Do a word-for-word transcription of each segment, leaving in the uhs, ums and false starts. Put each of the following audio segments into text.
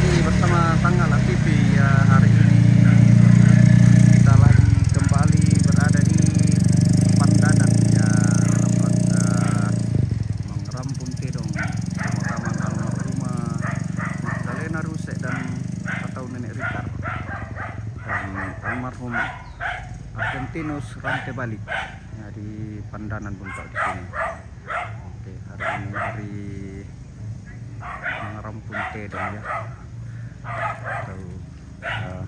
Bersama Tanggala T V ya, hari ini kita lagi kembali berada di Pandanan ya, dalam rangka mangerampun tedong pemakaman almarhumah Magdalena Rusek dan atau Nenek Rikar dan almarhum Argentinus Rante Balik ya, di Pandanan Buntok di sini. Oke, hari ini hari mangerampun tedong ya. Atau eh,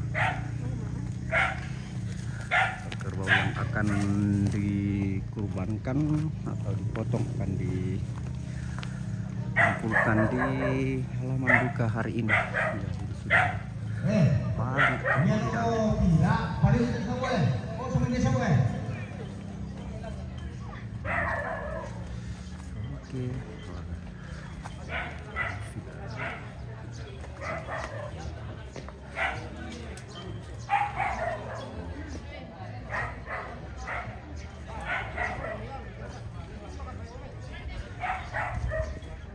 kerbau yang akan dikurbankan atau dipotong akan dikumpulkan di halaman duka hari ini. Ya, jadi sudah banyak yang tidak. Oke.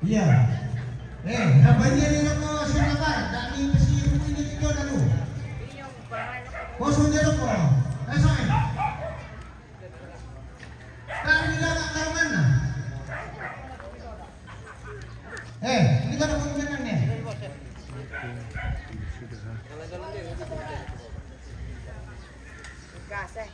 Iya. Eh, rabanya ni roko sing labar, dak ni pesi buku ini tu dah lu. Kosong je roko. Eh, soal. Kami dah nak tahu mana? Eh, ini kan aku menang ni. Sudah. Gas eh.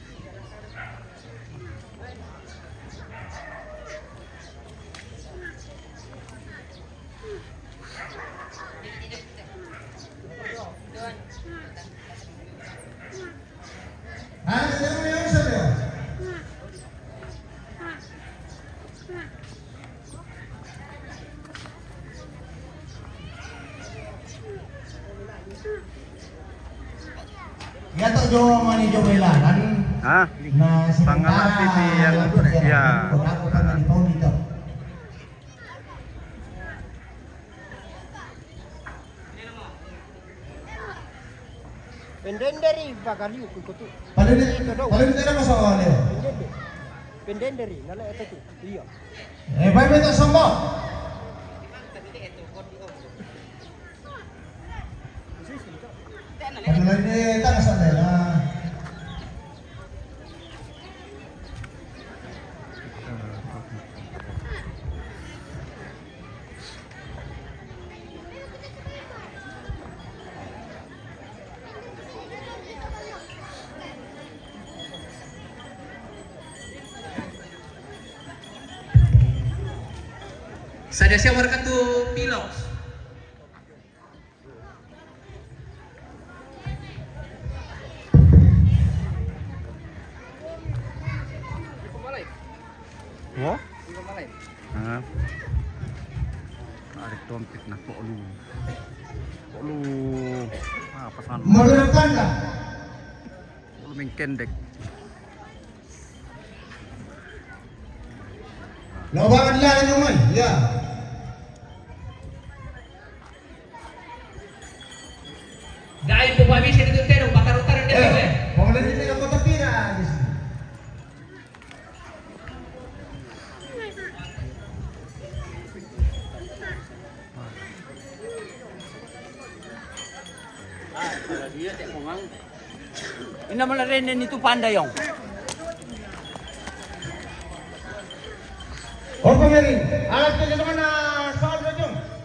Ya tak jauh mani jauh belaran. Hah? Nah, Tanggala T V yang ya. Kota-kota mani pau di tak. Pendenderi bagaliu ku kutu. Paling, paling tidak masalah dia. Pendenderi. Pendenderi, nala itu tu. Iya. Eh, baik betul semua. Paling dia tak masalah lah. Sadia sia warga tu pilok. Wo? Ah. Tarik dompet nak kok lu. Kok lu. Ah, pasan. Menurut Anda? Kok lu main kendek. Lo bangun dia, lo main. Ya. Dai po pa bisa dito tero, pataro-taro dito eh. Pangulani nila ko tapira. Ah, kalau dia tak komang. Ina mala rene ni tu panda yong. Opo ngeri, alas ke mana soal rojong.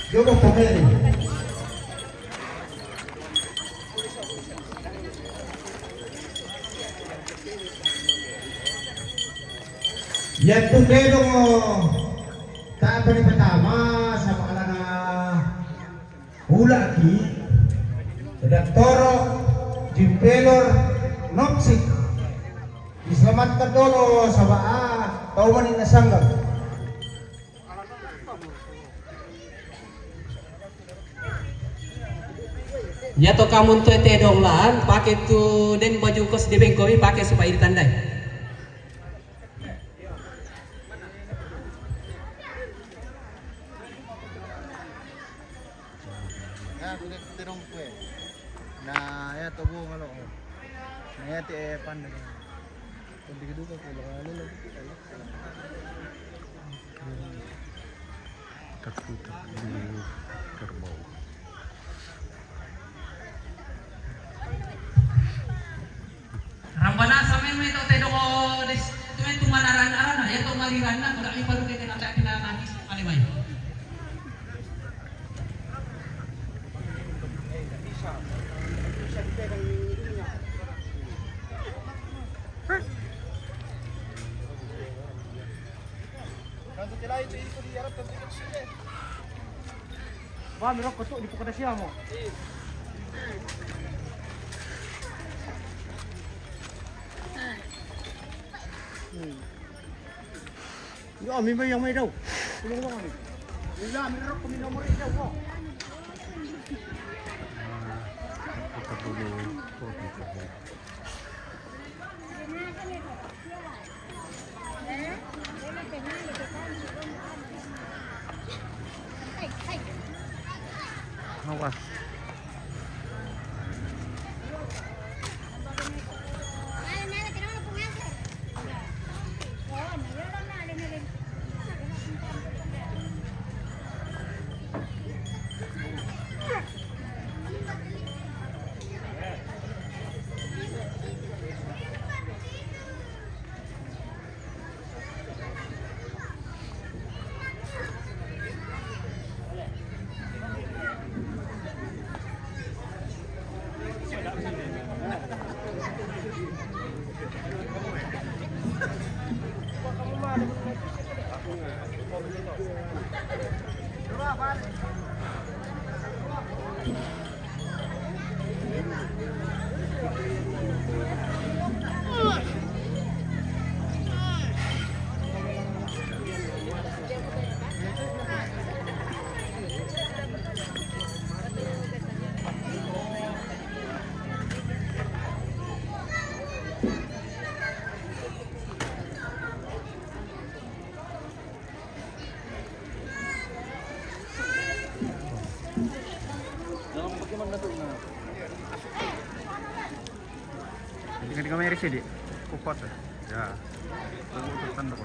Yo ko pomeri. Yaitu tedong ta' pertama sama alana ula'ki, Daktoro Jimpelor Nopsik. Diselamatkan dolo saba' a tau mani' nasanggang. Yato kamu tu tedong lan, pake tu den baju kos di bengko mi pake supaya ditandai. Ya, kulit terong kue. Nah, ya Ito buong ano, oh. Mayati eh, panda. Pwede ka doon, pwede ka doon. Takbutak di kerbau. Rambana sa may may tao tayo ko des tumen tumanaran aran na yato mariran na kung ay paru kay kanata pinanakis alimay. Ba, mirok ko to, di po kada siya mo. Hmm. Yo, mi may yang may daw. Tulong mo kami. Wala, mirok ko, mi nomor daw, oh. Awas. Hindi ka, hindi ka may receipt, eh. Kukuha to. Yeah. Tanda ko.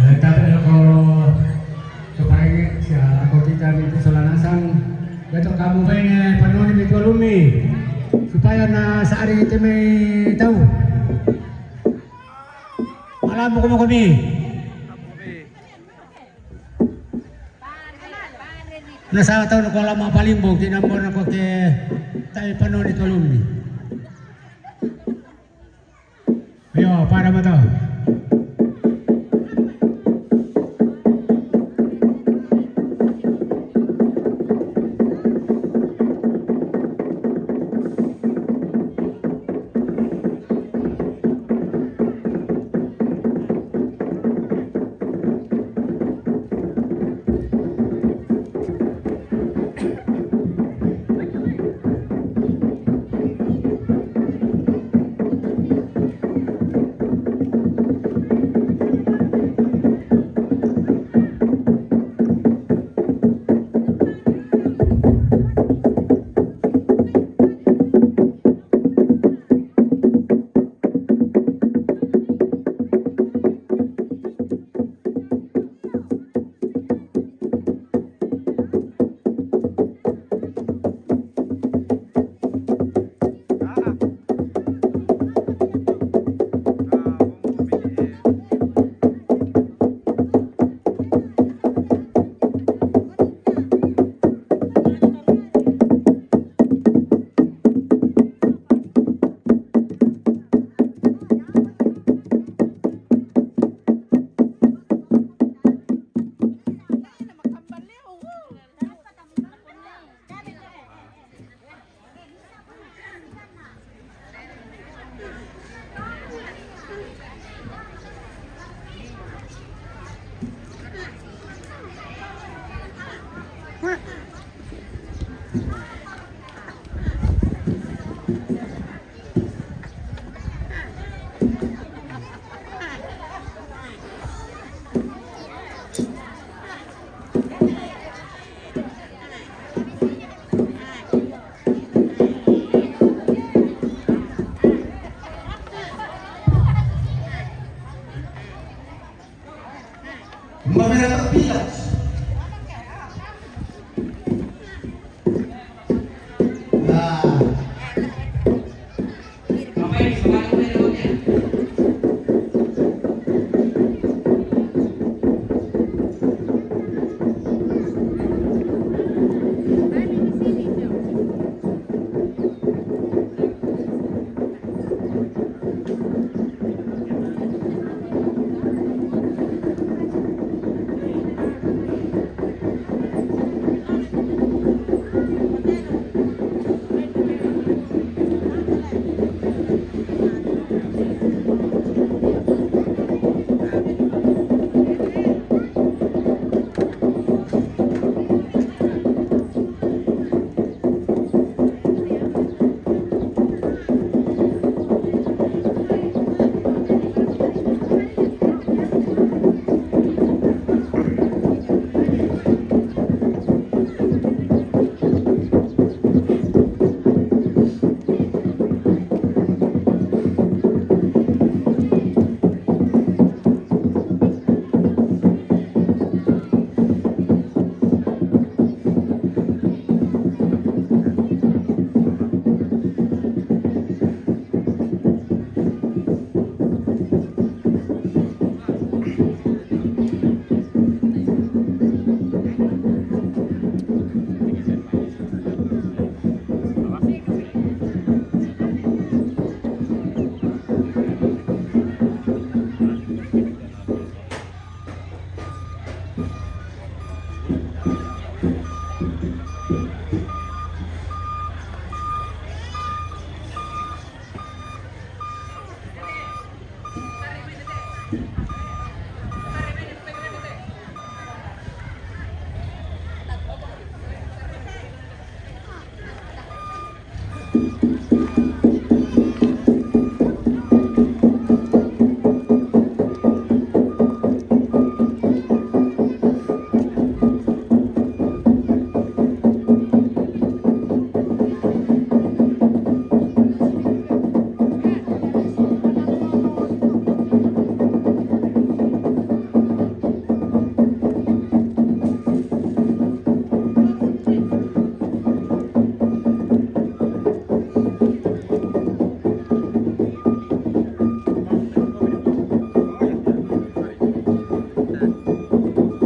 Eh, tapi ako, supaya siya, ako kita minta solanasang, betul kamu ba ini, penuh ni minggu lumi, supaya na sa ari kita may tao. Alam mo kung kami. Nasa taon ko lang mga palimbog, tinambor na ko kay tayo panon ito lumi. Ayo, para mo to.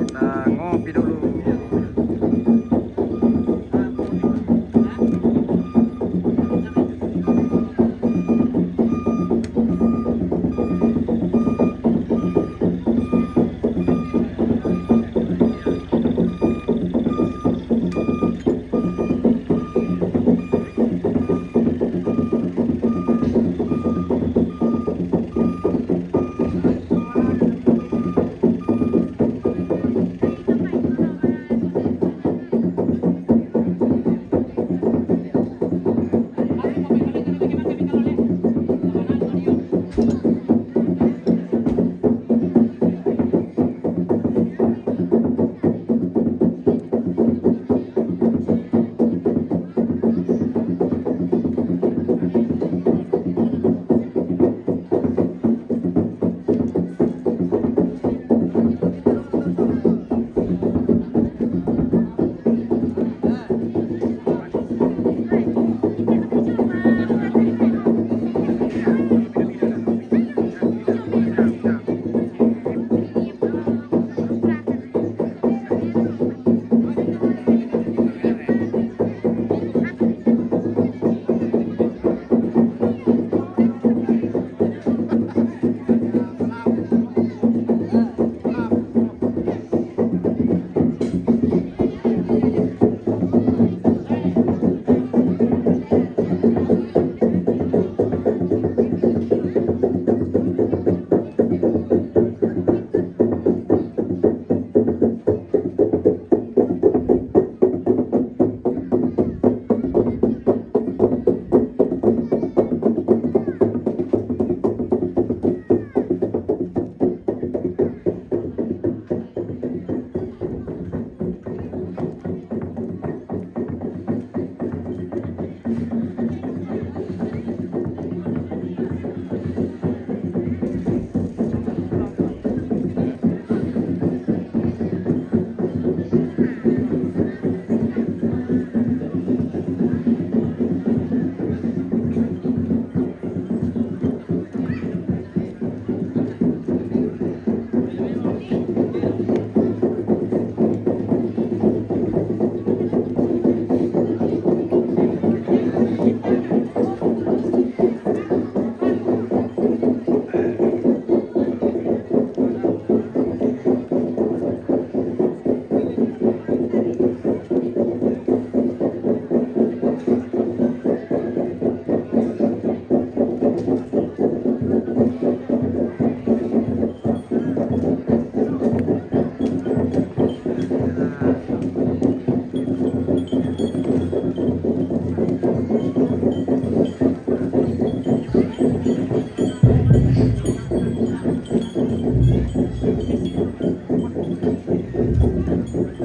Kita ngopi dulu.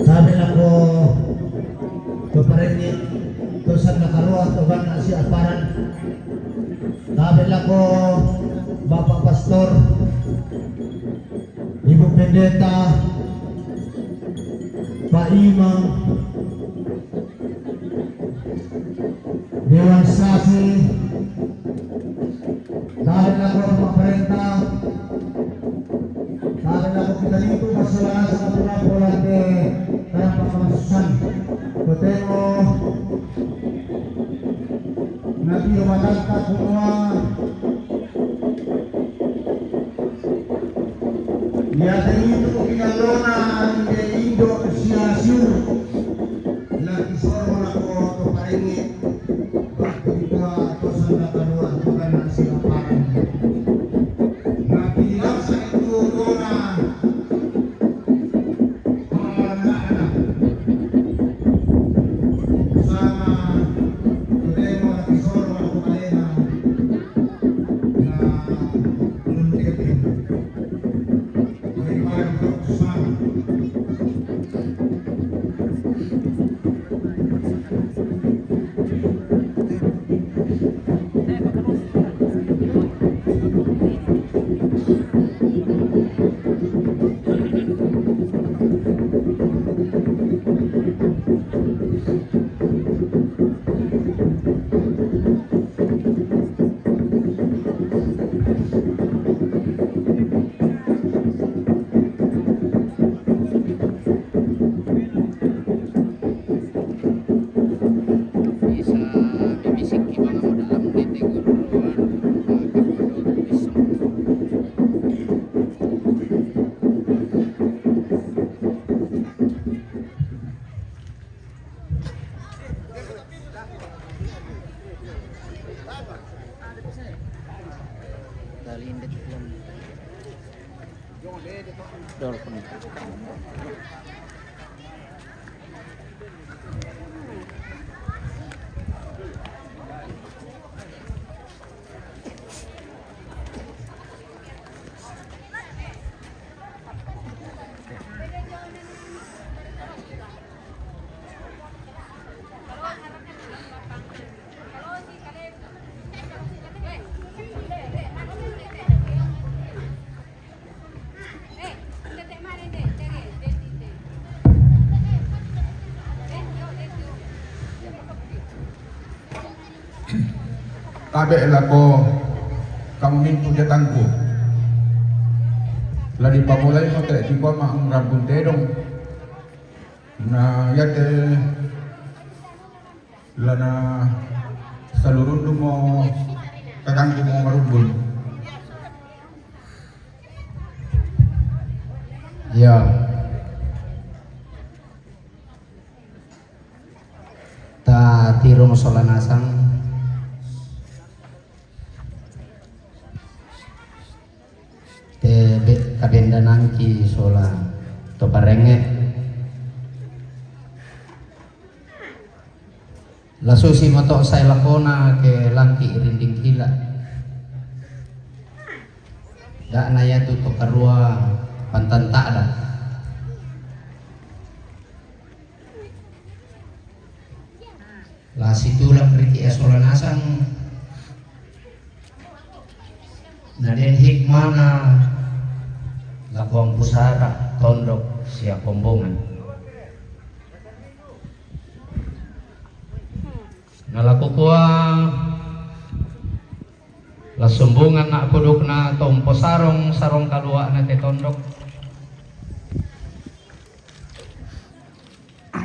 Sabi na ko, to parengit, to sanda karuwa, to gana si aparan. Sabi na ko, Bapak Pastor, Ibu Pendeta, Pak Imam, Dewan Sasi, dahil ako sa mga parenta, dahil ako kita dito, masalanan sa mga pula de karapakamassan. Kutemo, nagpiyumatan ka kumwa, Yatay ito ko kinalona ang Indo siya sure. Lagi soro na ko to paringi. Bakit ito ato sa nakarua ito ka na sila parang. Nakilang sa ito ko na. Pangalanan na. Sana, ito mo, lagi soro Tabe' lako kamu minggu jatangku. La dipamulai mo te' dikua ma' ngrampun tedong. Na yate lana salurundu mo kakangku mo marumbun. Ya. Ta tiru mo sola nasang. Te be-, kabendanangki sola to parengnge. La susi moto' sae lakona ke langki' rinding kila'. Da'na yatu to karua pantanta'da. La situla' riki' e sola nasang. Na den hikmana lakuang pusara tondok sia kombongan. Na lakukua la sombongan na' kudukna tompo sarong, sarong kalua'na te tondok.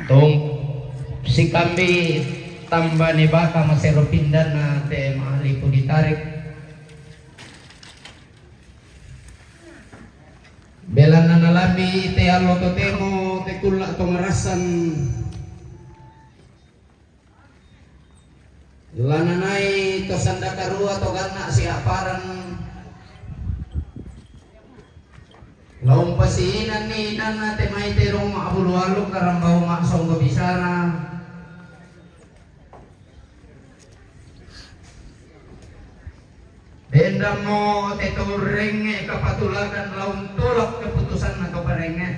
Tung sikambi tamba ni baka masero pindanna te ma'lipu ditarik. Belanna nalambi te allo totemo te kulla' to marassan. Lananai to sanda karua to ganna' siaparan. La umpasiinanni inanna te mai terong ma'bulu aluk karambau ma'songgo bisara. Dendammo te to urrengnge kapatulakan la untolak keputusanna to parengnge.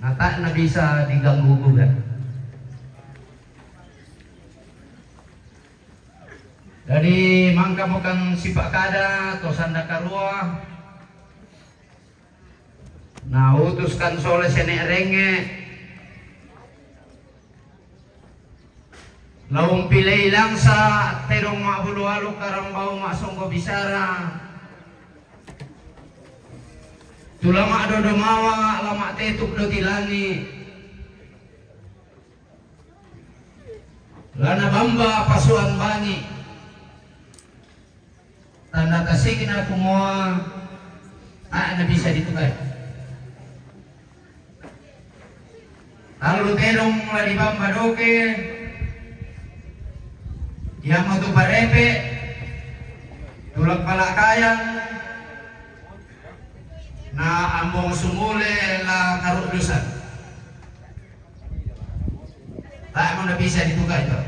Na ta' nabisa diganggu gugat. Jadi mangkamo kan sipa'kada to sanda karua, na utuskan sole sene' rengnge. La umpilei langsa' tedong ma'bulu aluk karambau ma'songgo bisara. Tu la ma'dodo mawa, la ma'tetuk do ti langi'. La nabamba pasuan bangi'. Tanda tasikna kumua tae' nabisa ditukai. Tallu tedong la dibamba doke, iamo tu parepe', tulak palakayang, na ambong sumule la karuddusan. Tae' mo nabisa ditukai to.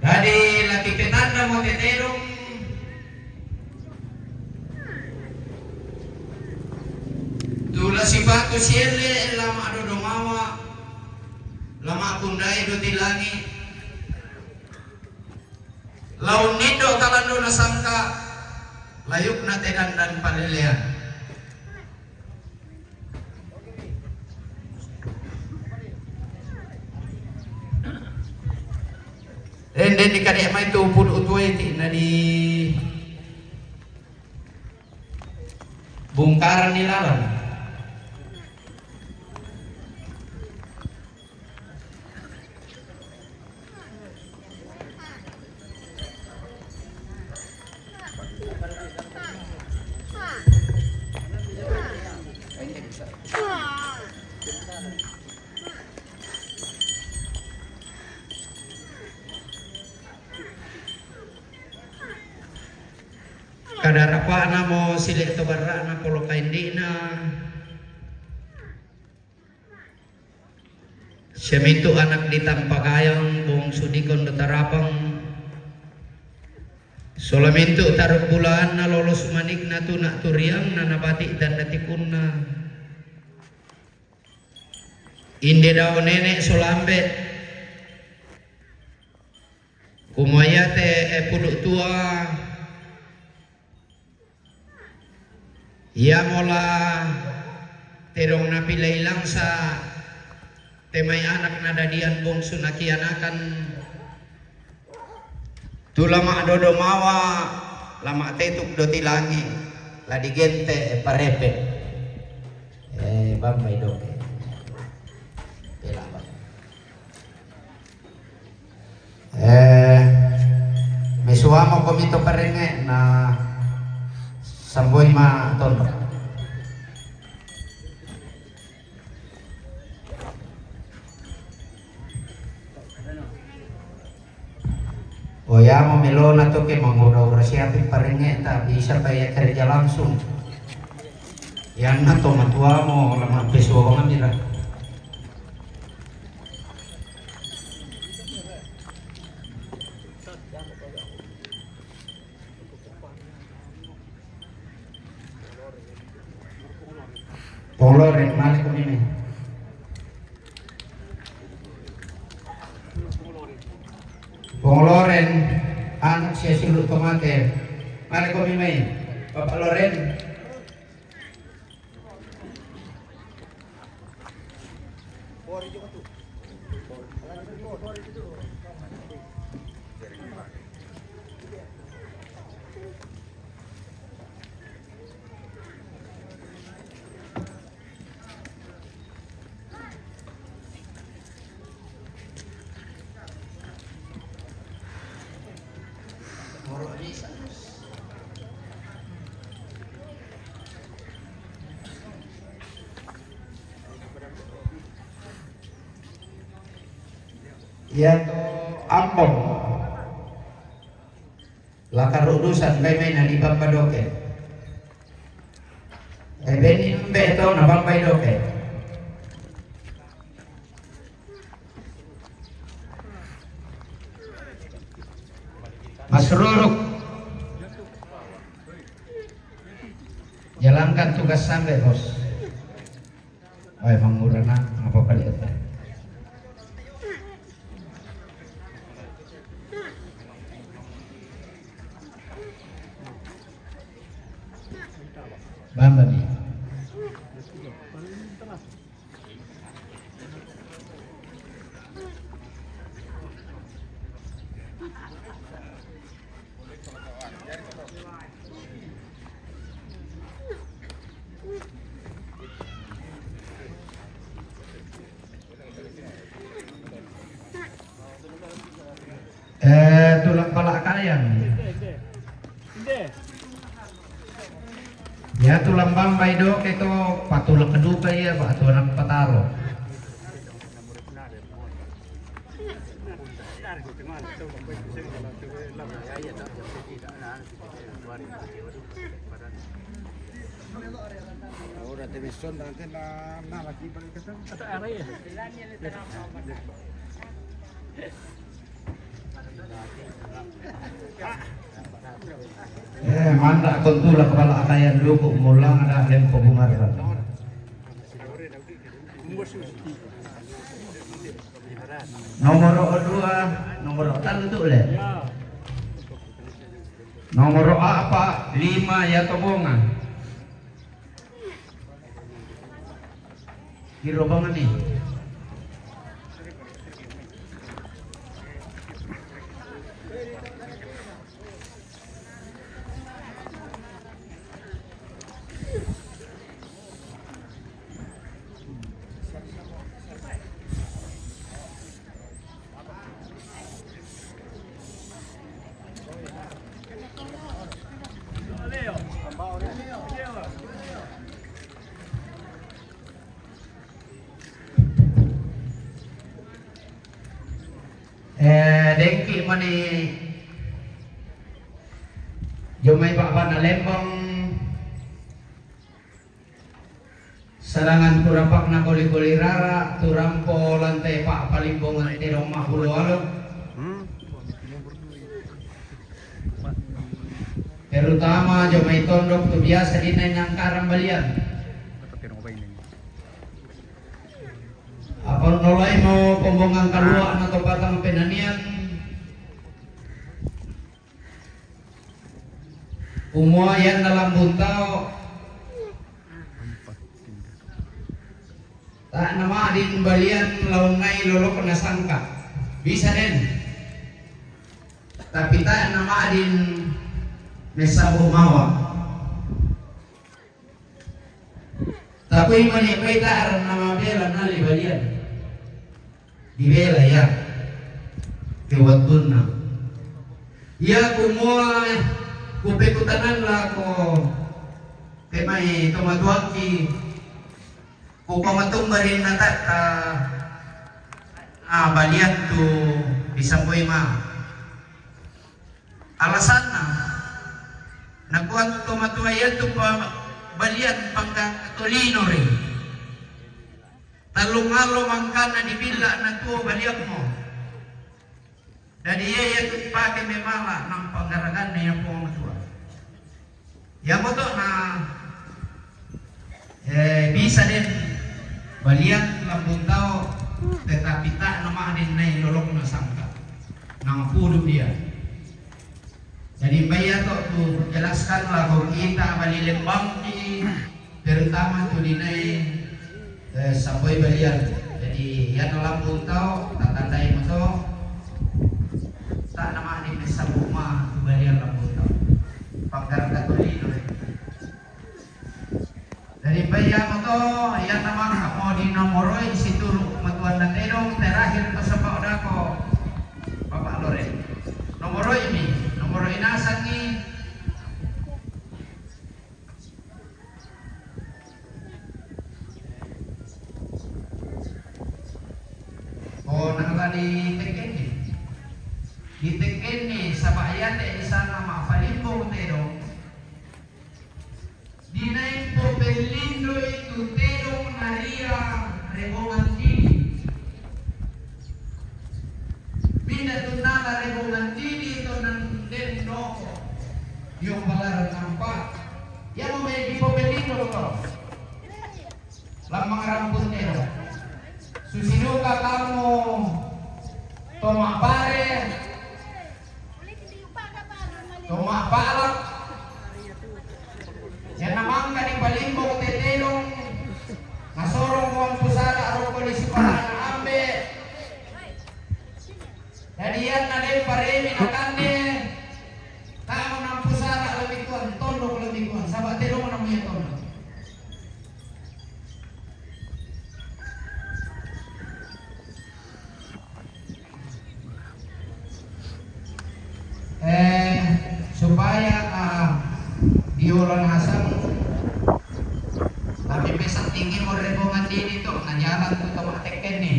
Jadi, la kipetandamo te tedong tu la sipatu sielle la ma'dodo mawa, la ma'kundai do ti langi', la unnindo talandona sangka, layukna te dandan palelean. Ende dikade' mai tu pudu' tueti na di bungkaran ni lalan. Pa'namo sile' to barra'na polo kaindi'na. Siamintu anak di Tampagayang, Bongsu Dikon do Tarapang. Sola mintu taruk bulaanna, lolos manikna tuna' turiangna, nabati' tanda tikunna. Inde dao nene' sola ambe'. Kumua iate, eh, puduk tua, iamo la tedong napilei langsa, te mai anak nadadian bongsu nakianakan, tu la ma'dodo mawa, la ma'tetuk do tilangi, la digente' parepe'. Eh, bambai doke. Pela, Bang. Eh, mesuamo komito parengnge' na samboi ma tonro. O iamo melona to ke mangoda ora siapi parengnge' ta bisa pa ia kerja langsung. Ianna to matuamo la ma'pesuangan dira. Pong Loren, male ko mimi. Pong Loren, anak sia sulu tomate. Male ko mimi. Bapak Loren. Iatu Ambong. La karudusan kai mai na di bamba doke. Eh, beni mbe to na bambai doke. Mas Ruruk. Jalankan tugas sampai, Bos. Oi, mangura na, apa pali eta? Bamba ni. Eh, tulang palak kayang. Ya, tulang bambai doke to, patulak keduka ia, ba, tulang pataro. Ora te meson, nanti na, na lagi balik ke sana. Eh, manda' kon tula kepala akayan duku mulang ada lempo bungarra. Nomor dua, nomor tallu tu le. Nomor apa, lima ya to bonga. Kiro banget nih. Eh, dengki mani jomai bapana lembang Salangan kurapakna koli-koli rara, turampo lantai pa palimbongan tedong mahulu alo. Terutama jo mai tondok tu biasa di nai nangkarang balian. Apa nolai mo pombongan kalua na to patang penanian. Umua ian na lambun tao. Tak nama adin balian laun nai lolok na sangka. Bisa den. Tapi tak nama adin mesabu mawa. Tapi mani baita arang nama bela nali balian. Dibela ia. Kewattunna. Ia kumua kupekutanan lako kemai tomatuakki. Kupamatumbarin na tatta. Ah, balian tu disamboi ma. Alasanna, nakuat to matua iatu pa balian pangga tolino ri. Tallung allo mangkana dibilla na tuo baliammo. Dadi ia iatu pake memala nampagaraganna ia Puang Matua. Iamoto na, eh, bisa den balian lambung tao, tetapi tak nama den nai lolokna sangka. Nang pudu dia. Jadi, mbaya to tu jelaskan lako kita bali lembangki, terutama tu di nai, eh, samboi balian. Jadi, iana lambung tao, tatandai mato, tak nama ni mesambung ma tu balian lambung tao. Panggar katolino. Jadi, mbaya mato, iana maka mo di nomoroi situru matuanna tedong terakhir to sapa odako. Bapak Lore. Nomoroi mi, nomoroi nasangi. Oh, nala di tekeni. Di tekeni, saba iate di sana ma palimbong tedong. Di nai popellindoi tu tedong naria rebongan didi. Minda tu nala rebongan didi to nang den noko. Io palar nampa. Ia mo mai di popellindo to. Lamang rampun tedong. Susiduka kamu to mabare. Cuma palak. Iana mangka dipalimbong te tedong. Nasorong Puang Pusara roko di sipalana ambe. Jadi iana den paremi nakande. Tama nang pusara lebih kuat, tondok lebih kuat. Saba tedong nang ia tondok. Eh, supaya, ah, di ulun asam, tapi pesan tinggi mo rebongan didi tu, na jalan tu tomak teken ni.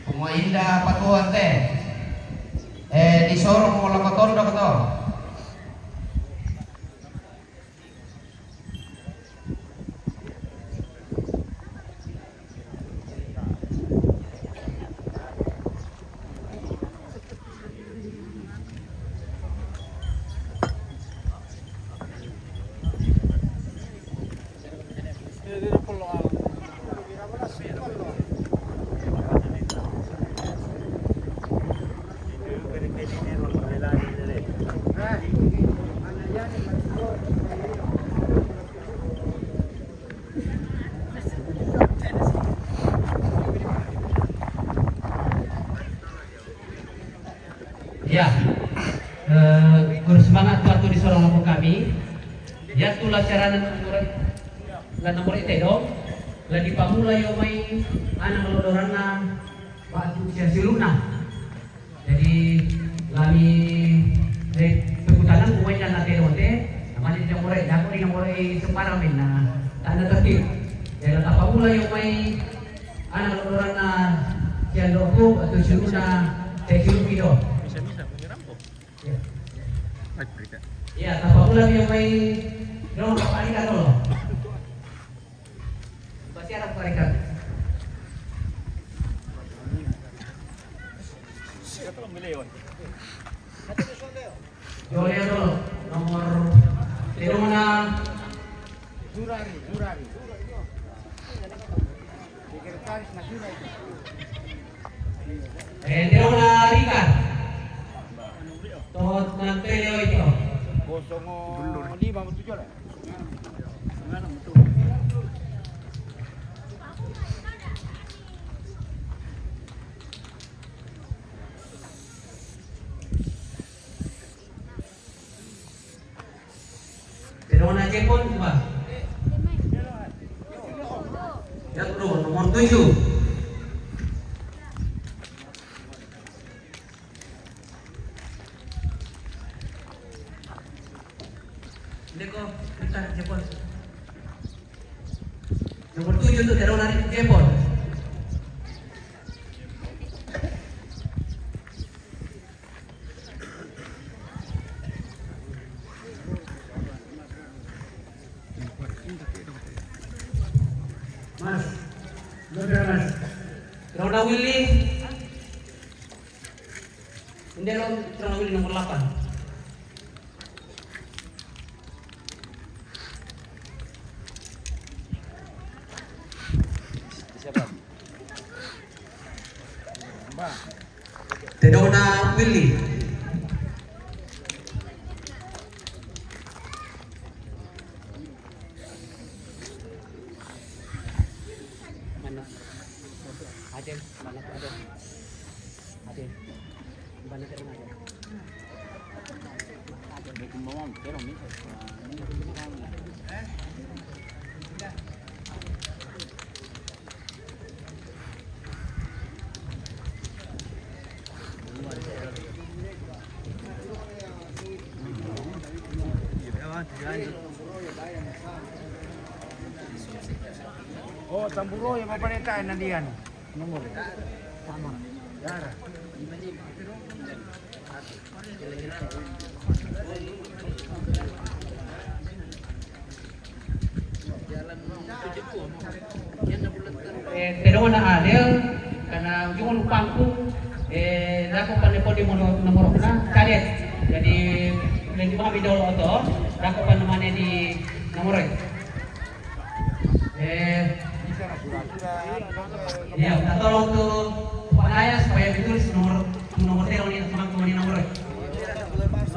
Kumo inda patuan te. Eh, disorong mo lako tondok to. Ya, eh, kurus semangat waktu disorong lako kami. Ya, tu la carana nomor, la nomor i tedong, la dipamula io mai ana maloloranna batu sia siluna. Jadi, lami, eh, teputanan kumain na tedong te, namanya di nomor i, jago di nomor i sembarang min, na, tanda tertib. Jadi, la tapamula io mai ana maloloranna sia doku atau siluna te siluki do. Iya, tapamula mi mai dong kapalika dolo. Surari, surari. Sekretaris na surari. Eh, Terona Rika. Tot nanti itu. Kosong lima betul lah. Terona Jepon, coba. Ya, bro, nomor tujuh. Ini kok, kita Jepon. Nomor tujuh untuk Terona Jepon. Mas, Mas. Terona Willy. Ini lo Terona Willy nomor delapan. Siapa? Terona Willy. Mana? Ada, mana ada? Ada. Mana ada? Ada. Oh, tamburo yang apa ni, tak, nandian. Nomor. Sama. Darah. Eh, Terona Adel, karena ujung lupangku, eh, dako pa ne po di nomor, nomor na, cadet. Jadi, lagi pahami dolo to, dako pa ne mane di nomor. Eh, iya, minta tolong tuh Pak Naya supaya ditulis nomor, nomor telepon ini, teman-teman, ini nomor.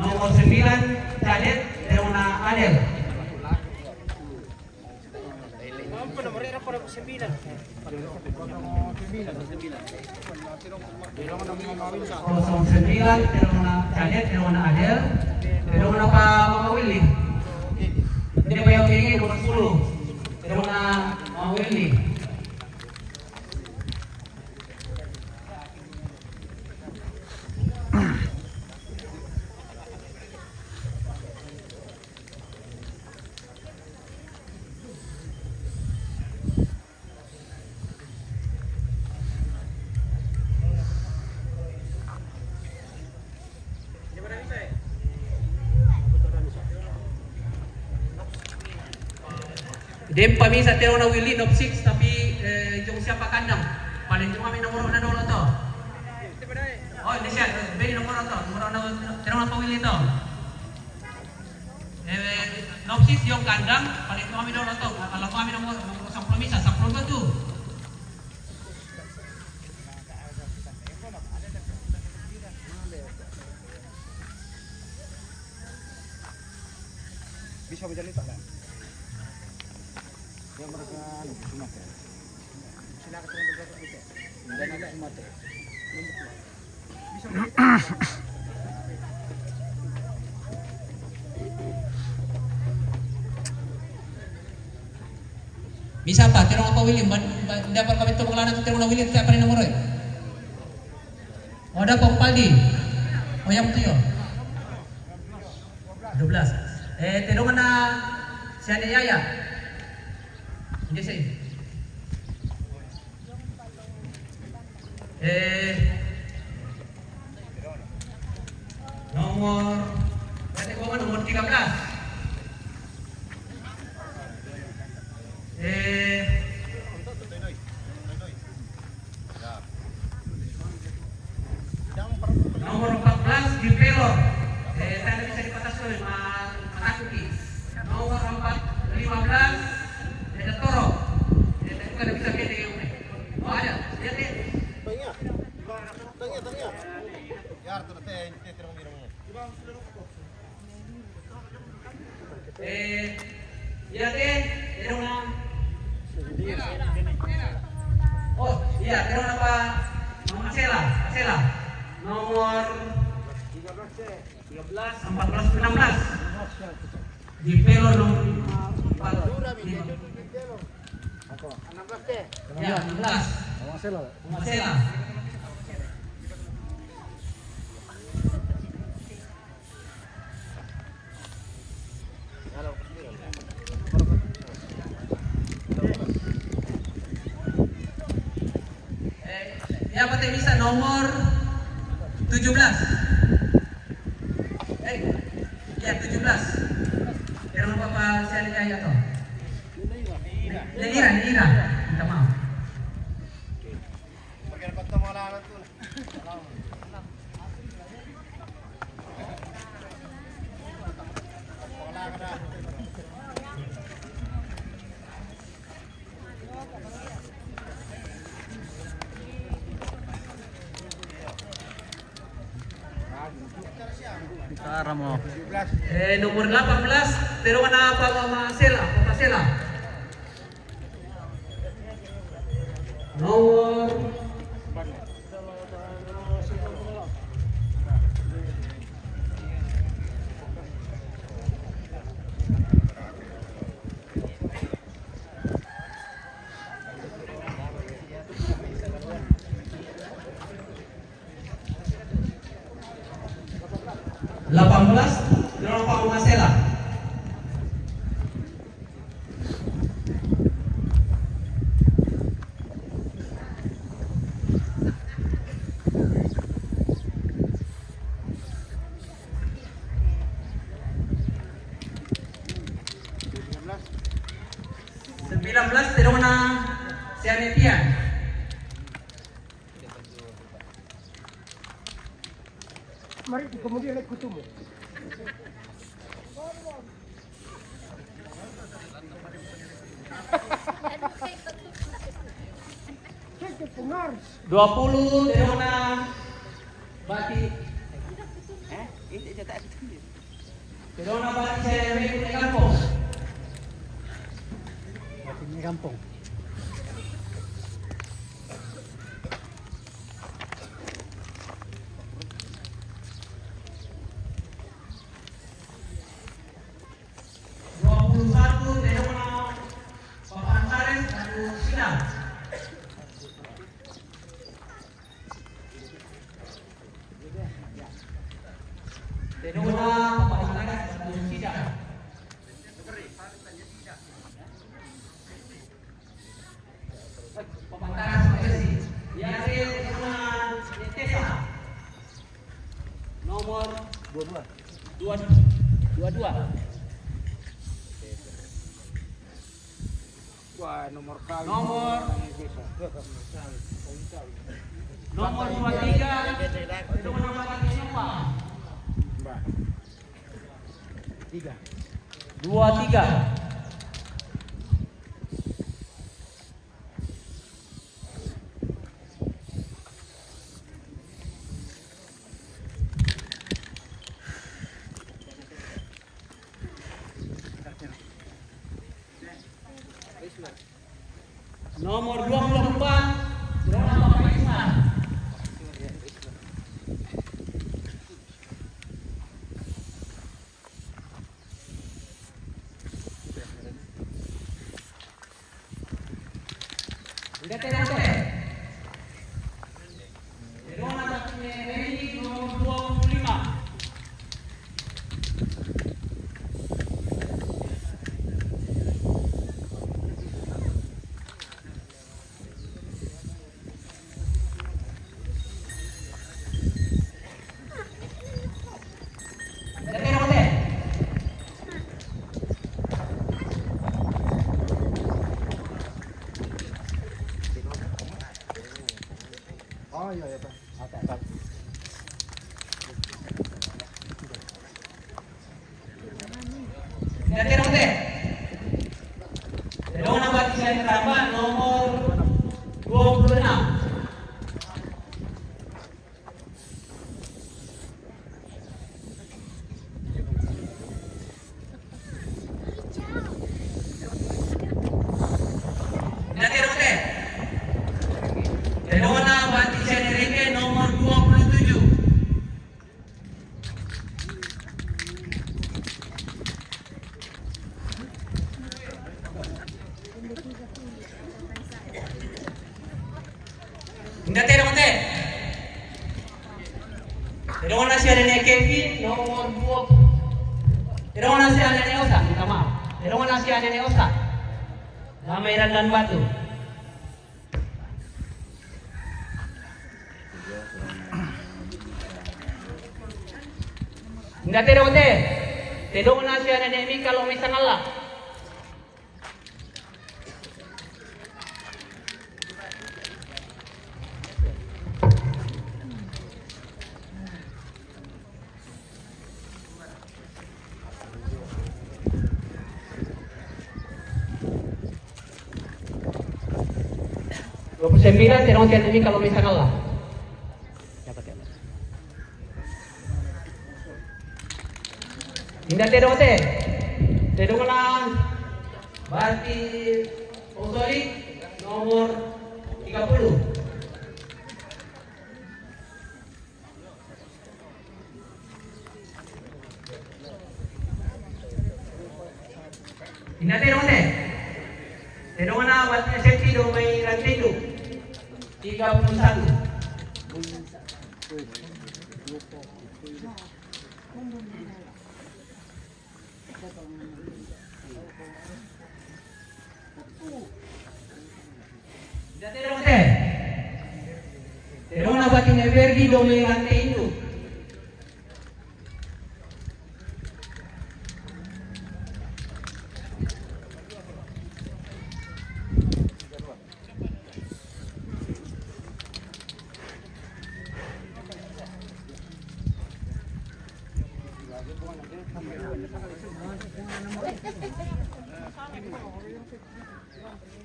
Nomor sembilan, cadet Terona Adel. Apa nomor era pada sembilan? Kosong sembilan, Terona cadet, Terona Adel, Terona pa Mama Willy. Dia bayar ini nomor sepuluh, Terona Mama Willy. Dempa misa Terona Willy, nop six, tapi, eh, jong siapa kandang? Paling cuma mi nomor na dolo to. Oh, ini siapa? Beri nomor to. Nomor na Terona pa Willy to. Eh, nop six yung kandang, paling kami daw na to. Alam kami ng mga, mga samplo misa, samplo ba to? Bisa mo dyan ito, na? Yung mga, ano, gusto mo, sir? Sila ka talaga dito. Hindi na sumate. Misa pa, Terona pa Willy, ban, ban, dapat kami tu pengelola tu Terona Willy, tak pernah nomor, eh. Oh, ada Pak Paldi. Oh, yang tu ya. Dua belas. Eh, Terona na siapa ya? Hindi siya. Eh, nomor, berarti ko nomor tiga belas. Eh, nomor empat belas di Pelor. Eh, tadi bisa dipatas ko, ma-, matakuki. Nomor empat, lima belas. Ya, terus apa? Nomor Sela, Sela. Nomor tiga belas, empat belas, enam belas. Di pelo nomor empat, lima. Ya, enam belas. Nomor Sela. Nomor Sela. Eh, ya, Pak Temisa nomor tujuh belas. Eh, ya, tujuh belas. Jangan lupa Pak Sian ya, ya, toh. Ini Ira, ini Ira. Minta maaf. Kita ramo. Eh, nomor delapan belas, Terona Papa Masela, Papa Sela. Nomor delapan belas, Terona Papa Masela. Sembilan belas, Terona Sianetian. Mari, kemudian naik kutumu. Dua puluh, Terona Bati. Eh, ini cetak itu. Terona Bati saya dari Kampung. Bati Kampung. Dua puluh satu, Terona Papa Antares, satu Sina. Terona Papa Antares, satu Sina. Papa Antares, satu Sina. Ya, Terona Netesa. Nomor dua dua. Dua dua. Wah, nomor kali. Nomor. Nomor dua tiga. Nomor dua tiga siapa? Mbak. Tiga. Dua tiga. Nomor dua puluh empat, Rona Papa Isma. Udah, teh, udah, teh. Rona Papa Isma, nomor dua puluh lima. Oh, iya, iya, Pak. Oke, Pak. Jadi, Rote. Jadi, nomor tiga yang terlambat, nomor dua puluh enam. Jadi, Rote. Inda tedong te. Tedong na sia Nenek Kevin, nomor dua. Tedong na sia Nenek Osa, minta maaf. Tedong na sia Nenek Osa. Damai Randan Batu. Inda tedong te. Tedong na sia Nenek Mika, Lomi Sangalla. Dua puluh sembilan, tedong sia Nenek Mika, Lomi Sangalla. Inda tedong te. Tedong na Bati Osoli, nomor tiga puluh. Inda tedong te. Tedong na Bati S M P, Domai Rantendu, tiga puluh satu. Inda tedong te. Tedong na Bati Nebergi, Domai Rantendu.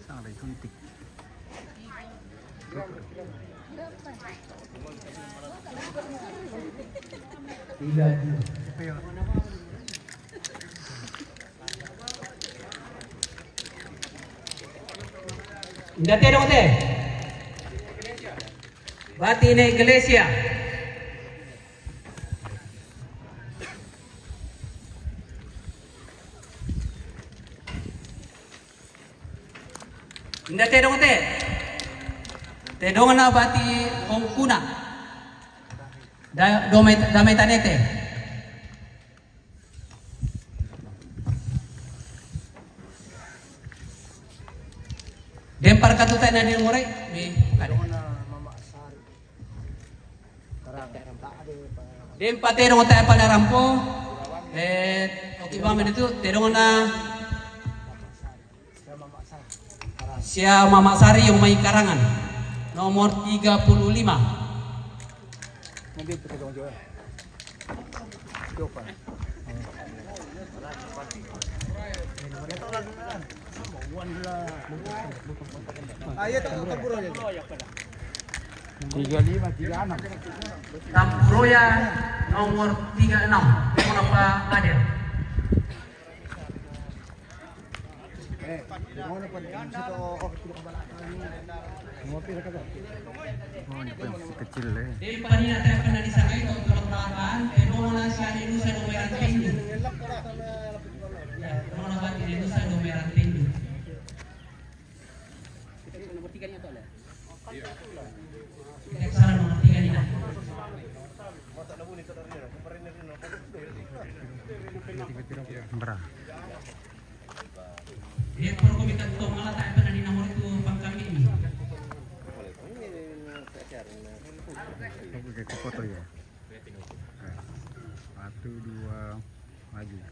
Sana lagi suntik. Tidak. Inda tedong te. Bati Nenek Iglesia. Inda tedong te. Tedong na Bati Hongkuna. Da-, Domai, Damai Tanete. Dempa katuta na di ngore, mi, kade. Dempa tedong te pale rampo. Eh, oke, bang, itu tedong na sia Mama Sari yang mai Karangan. Nomor tiga puluh lima. Tiga lima, tiga enam. Tampuroya nomor tiga enam. Kenapa hadir? Oh, ini masih kecil, eh. Di panina tepen na di sana itu, kalau perasaan, eh, mau nasi ada nusa do merah tindu. Ya, mau nasi ada nusa do merah tindu. Kita nomor tiga ni atau lah? Kita ke sana nomor tiga ni dah. Berapa? Dia perlu kita tutup malah tak pernah di nomor itu pangkal ini. Oke, kita foto ya. Nah, satu, dua, maju. Nah.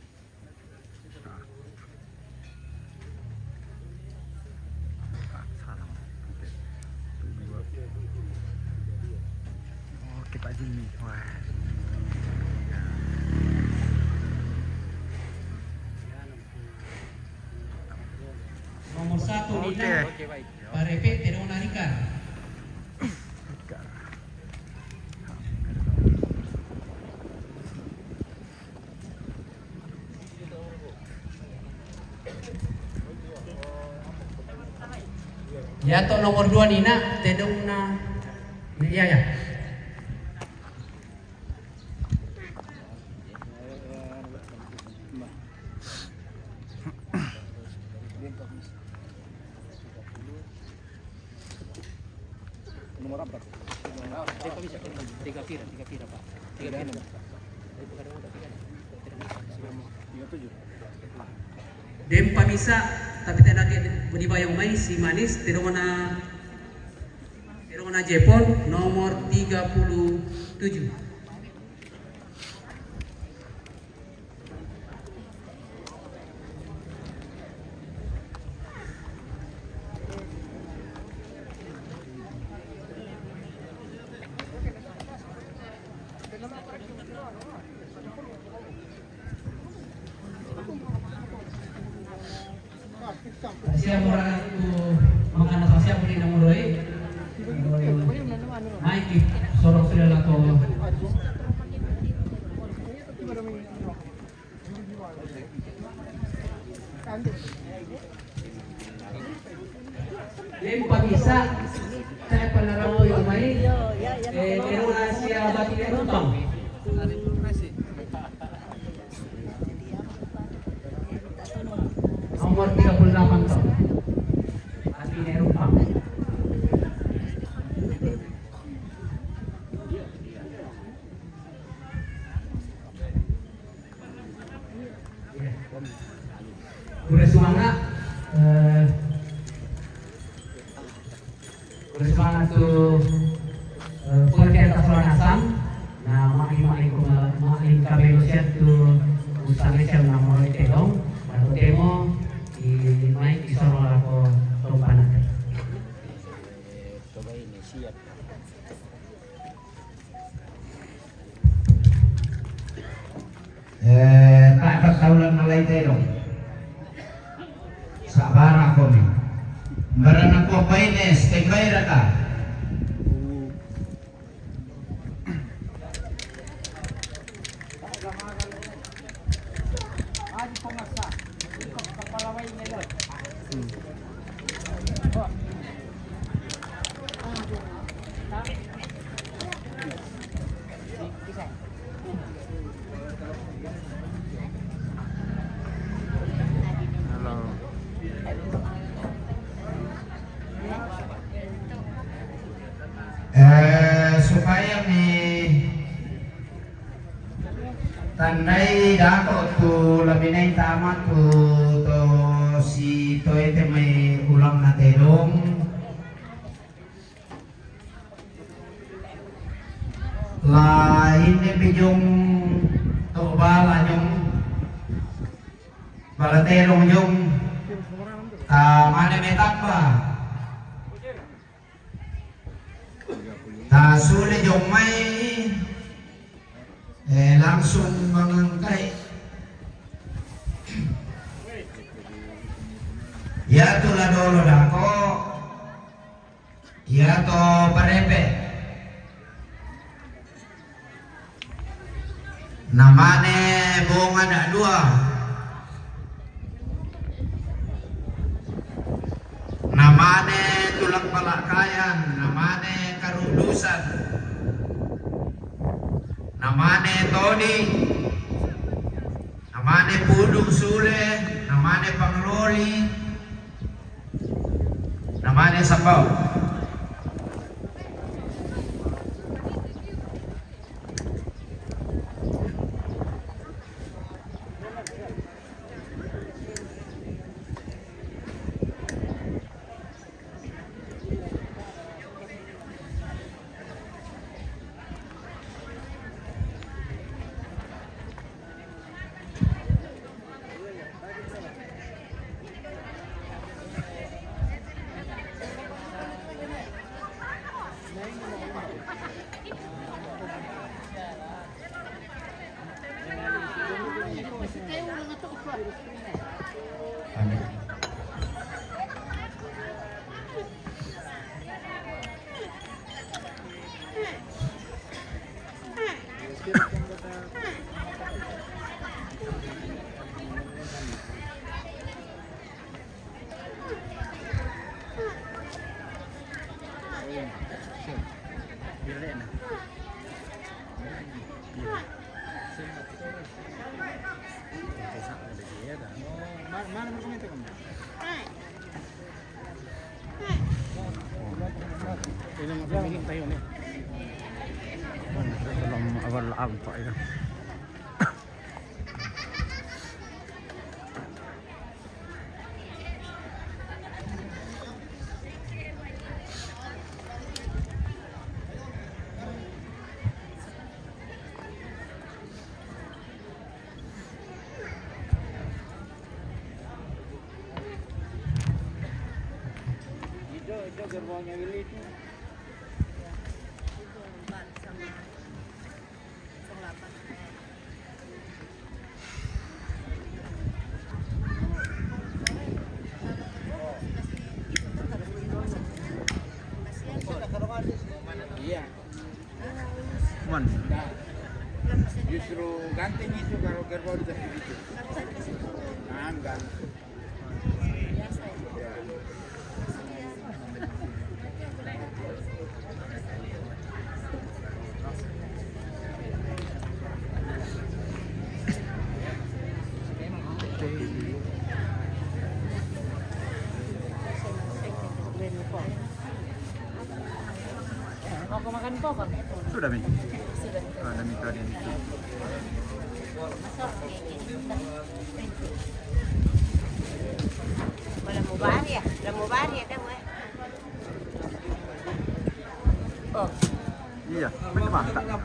Ah, salah. Oke. Satu, dua. Oke, Pak Jimmy. Wah. Nomor satu, oke. Nina. Oke, baik. Parepe, tedong na Rika. Rika. Ya, to nomor dua, Nina, tedong na. Ya, ya. Nomor apa? Tiga pira, tiga pira, Pak. Tiga pira. Dempa misa, tapi tena ke budi bayong mai si manis, terongona, terongona Jepol, nomor tiga puluh tujuh. Siapa orang tu makan atau siapa ni nama Roy? Mai ki sorong sudah lah tu. Yang pamisa, saya pernah rapu yang mai. Eh, teruna sia bati dia rumpang. Nomor tiga puluh delapan tahun. Bati dia rumpang. Pura sumanga, eh, pura sumanga tu, eh, pura kaya tasaran asam, na maklin-maklin ko ma-, maklin kabelo siya tu, usang siya na mo ite dong, na totemo, i mai isoro lako tompana. Eh, tak, tak tahu lah nalai tedong. Sabara komi. Barana ko paine, standby raka. Eh, supaya mi tandai dako tu labinai tama tu to si toete mai ulang na tedong. La ine pijong to bala jong bala tedong jong. Ta mane metamba. Ta sule jong mai, eh, langsung mangangkai. Ya tu la dolo dako. Ya to parepe. Namane bonga da dua. Namane tulang palakayan, namane karudusan. Namane todi. Namane pudung sule, namane pangloli. Namane sambau. Ini masih bikin tayo ni. Belum awal apa ya. Itu, itu gerbongnya Willy itu. Iya. Man. Justru ganteng itu kalau kerbau dikasih begitu. Ah, enggak. Mau makan kok? Sudah, Mi? Sudah. Oh, ada Mi tadi. Wala mo ba niya? Wala mo ba niya? Daw eh. Oh. Iya, betul mantap.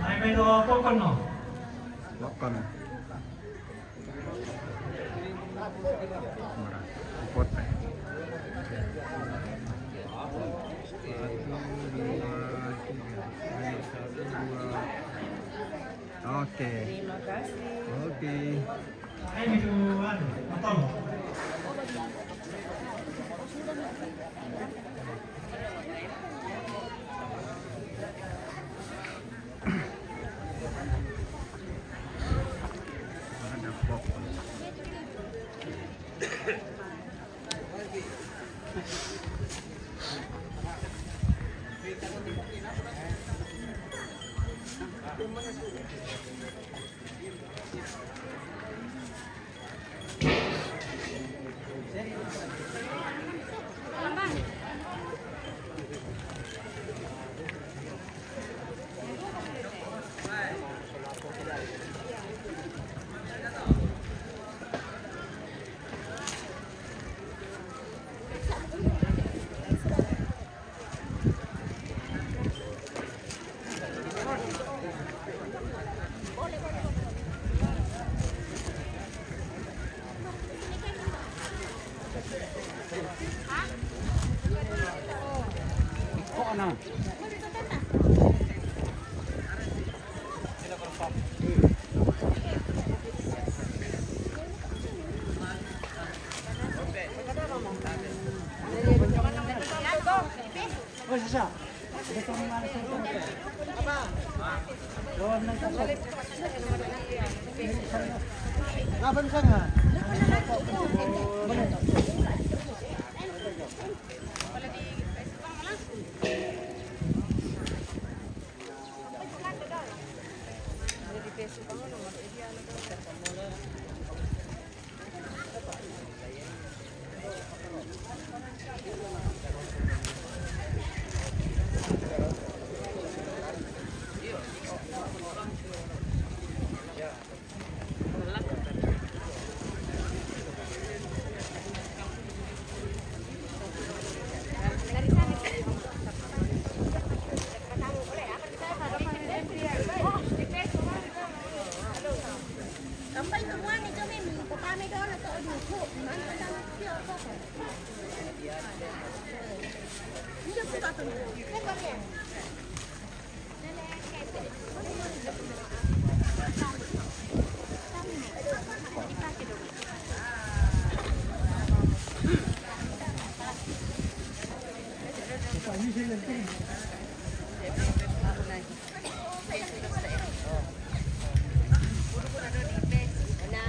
Ay, may dawang ko, no? Wakon. Mura. Ipot eh. Satu, dua, tiga. Satu, dua, tiga. Oke. Terima kasih. Oke. Ay, medyo, ano, matang.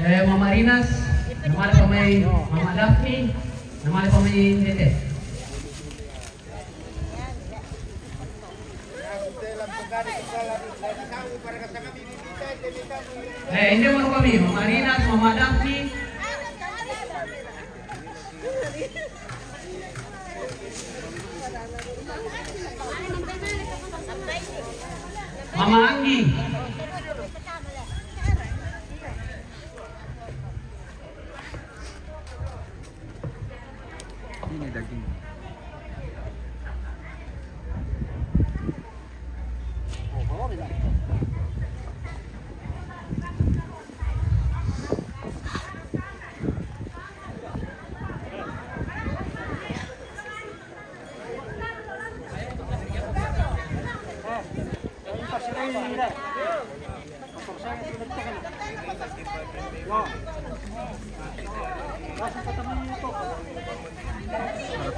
Eh, Mama Rinas, namale pa may Mama Daphne, namale pa may Tete. Eh, ini mau kami, Mama Rina, Mama Daphne. Mama Anggi. Ini daging.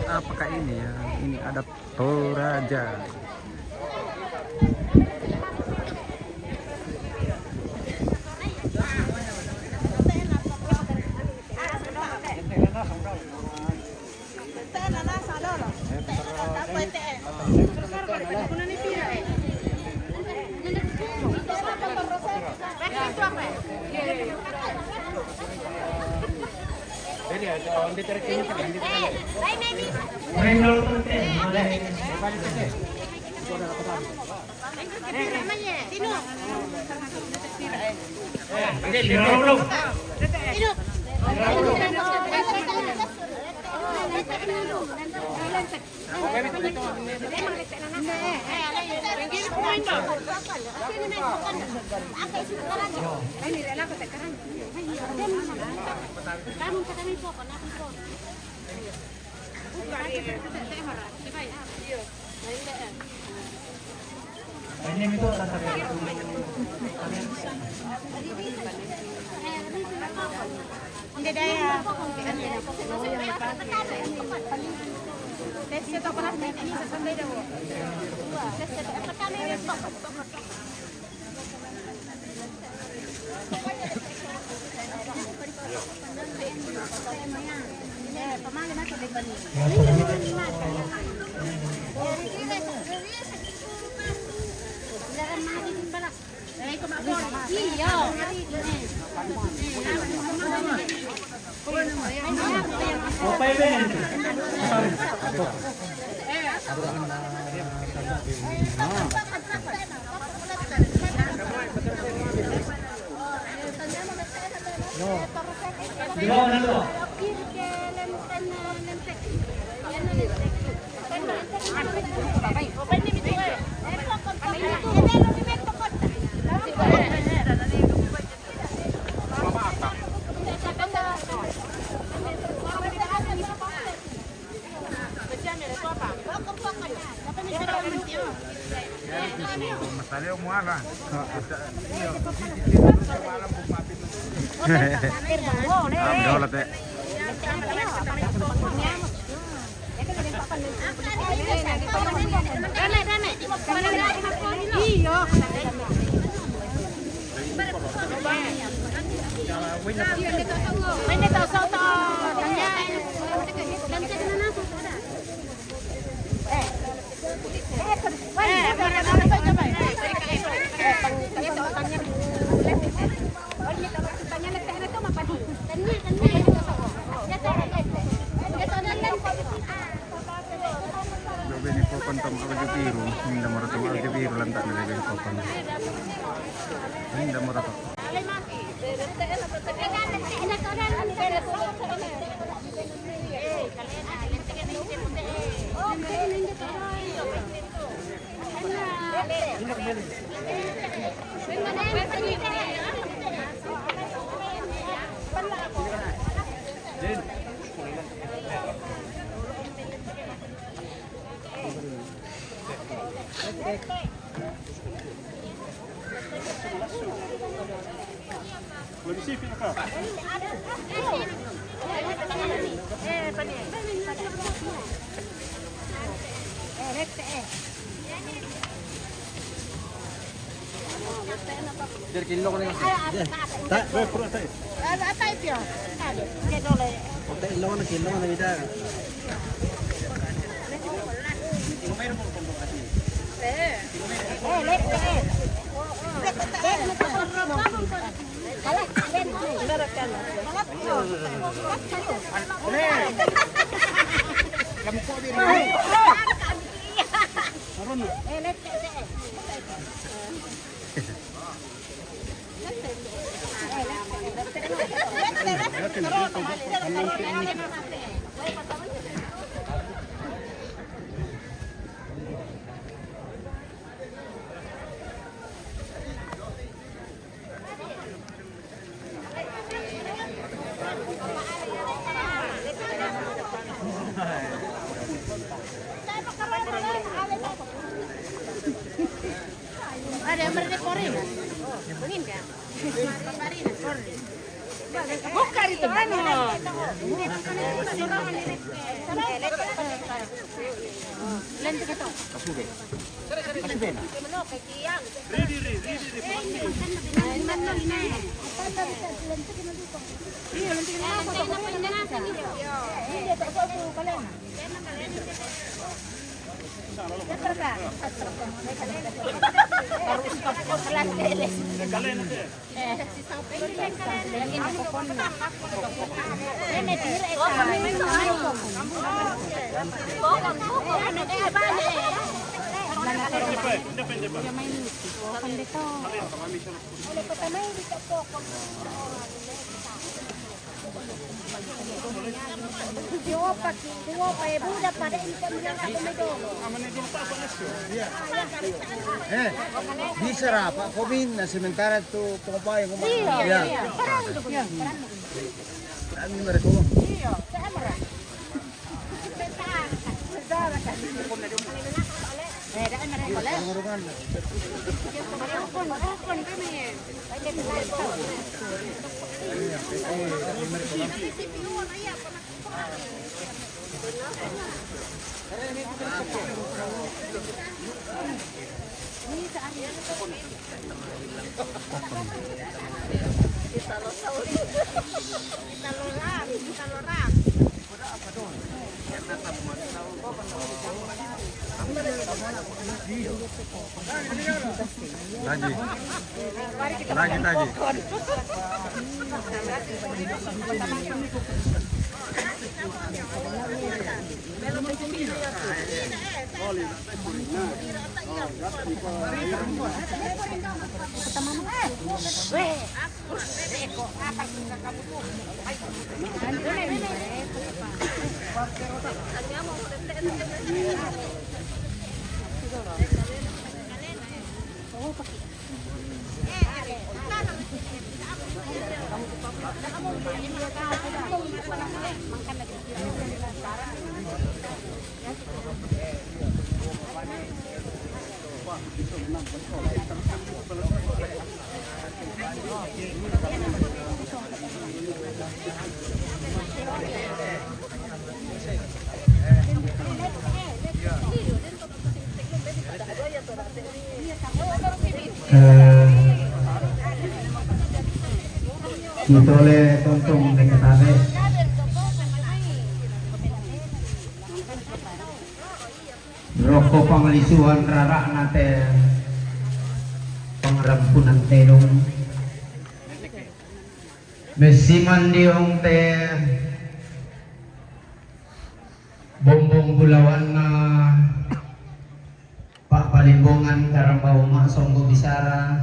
Apakah ini ya? Ini ada Toraja. Bini Popon tong Arjo Biru, minda maratung Arjo Biru lantak na bini Popon. Minda maratung. Jer, kilo ko na. Jer. Ta. Ta, ilo ko na, kilo ko na, bida. Eh, lek, eh. Ada yang mereka Korea. Mungkin kan? Marina, Korea. Buka di tempat. Lente ke to. Kasube. Kasube na. Eh, bisa ra, Pak Kobin, nah, sementara tu pengopai, pengopai. Iya, iya. Kami mereka. Iya, saya merah. Lagi. Lagi, lagi. Eh, kita oleh Tontong dengan Tane. Roko panglisuan rara nate pangrampunan tedong. Mesiman diong te bombong bulawan na Pak Palimbongan karambau ma songgo bisara.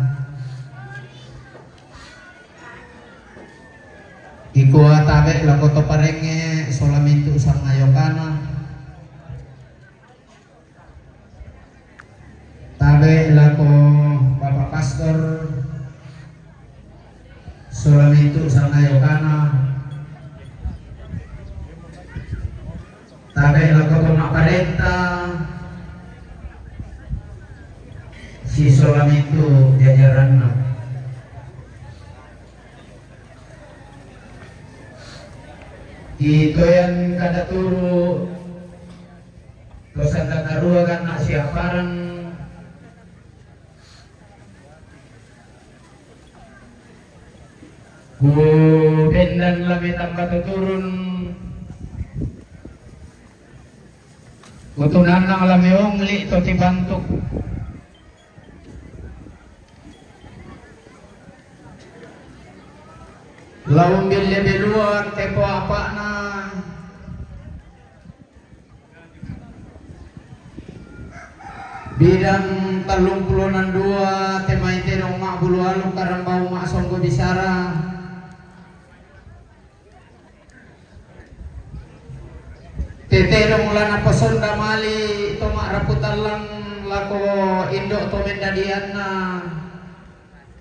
Ikua tabe lako to parenge sola mintu sangayokana. Tabe lako Bapak Pastor, sola mintu sangayokana. Tabe lako pemaparenta, si sola mintu jajaranna. Itoyan kada turu Tosan tatarua ganna siaparan. Ku bendan lame tamba tuturun. Ku tunanang lame ongli to tibantuk. Laung belle beluan tempo apa'na. Bidang tellung pulo nandua, temai tedong ma'bulu aluk karambau ma'songgo bisara. Tete dong la naposonda mali to ma'rapu tallang lako indo' to mendadianna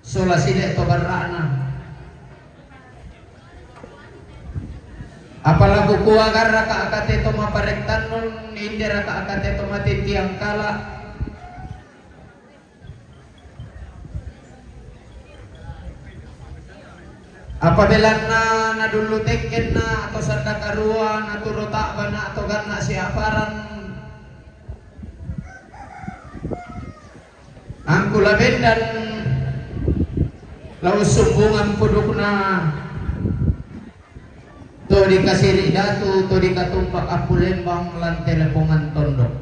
sola side to barra'na. Apa la kukua garraka akate to maparektannun, inderaka akate to matintiang kala'? Apa belanna nadullu tekkenna atau sanda karua, naturo ta'bana atau ganna siaparan, angku la bendan la ussumbungan pudukna to dikasiri datu, to dikatumpak appulembang lan telepongan tondok.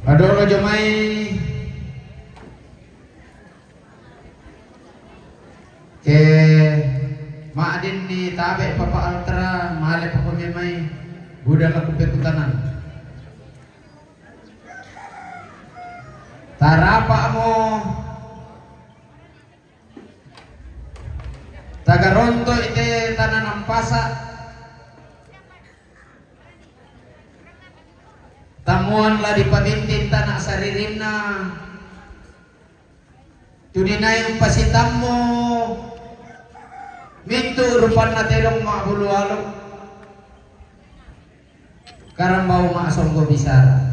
Padolo jomai ke ma'dinni tabe' Papa Altra, male pokoknya mai gudang aku pekutanan. Tarapa'mo tagaronto ite tana nampasa. Tammuan la dipatinting tana saririnna, tu dinai umpasitammu mintu rupanna tedong ma'bulu alu, karambau ma'songgo bisara.